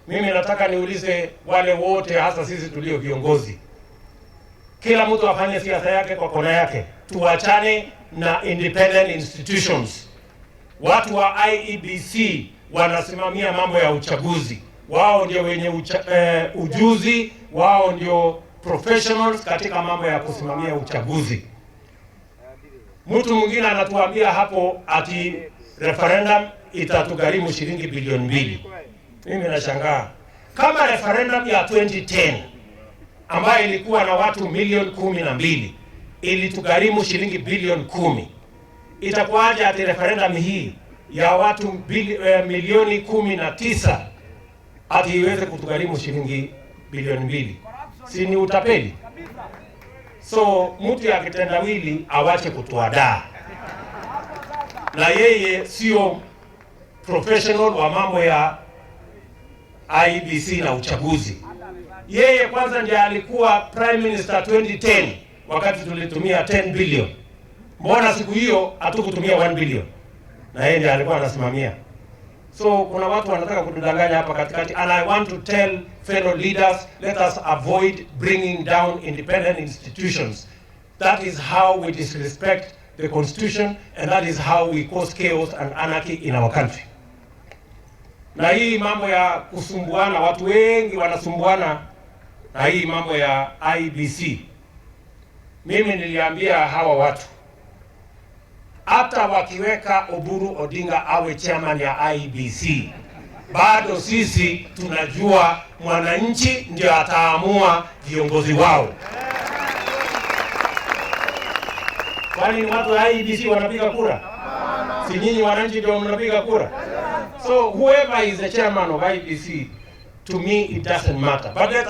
Mimi nataka niulize wale wote, hasa sisi tulio viongozi, kila mtu afanye siasa yake kwa kona yake, tuachane na independent institutions. Watu wa IEBC wanasimamia mambo ya uchaguzi, wao ndio wenye ujuzi, wao ndio professionals katika mambo ya kusimamia uchaguzi. Mtu mwingine anatuambia hapo ati referendum itatugharimu shilingi bilioni 2. Mimi nashangaa kama referendum ya 2010 ambayo ilikuwa na watu milioni 12 ilitugharimu shilingi bilioni 10, itakuwaje ati referendum hii ya watu milioni 19 ati iweze kutugharimu shilingi bilioni 2? Si ni utapeli? So mtu ya kitendawili awache kutuadaa, na yeye sio professional wa mambo ya IEBC na uchaguzi. Yeye kwanza ndiye alikuwa prime minister 2010 wakati tulitumia 10 billion. Mbona siku hiyo hatukutumia 1 billion? Na yeye ndiye alikuwa anasimamia. So kuna watu wanataka kutudanganya hapa katikati, and I want to tell fellow leaders, let us avoid bringing down independent institutions. That is how we disrespect the constitution and that is how we cause chaos and anarchy in our country. Na hii mambo ya kusumbuana, watu wengi wanasumbuana na hii mambo ya IEBC. Mimi niliambia hawa watu hata wakiweka Oburu Odinga awe chairman ya IEBC, bado sisi tunajua mwananchi ndio ataamua viongozi wao. Kwani ni watu wa IEBC wanapiga kura? Si nyinyi wananchi ndio mnapiga kura? So whoever is the chairman of IEBC, to me it doesn't matter. But let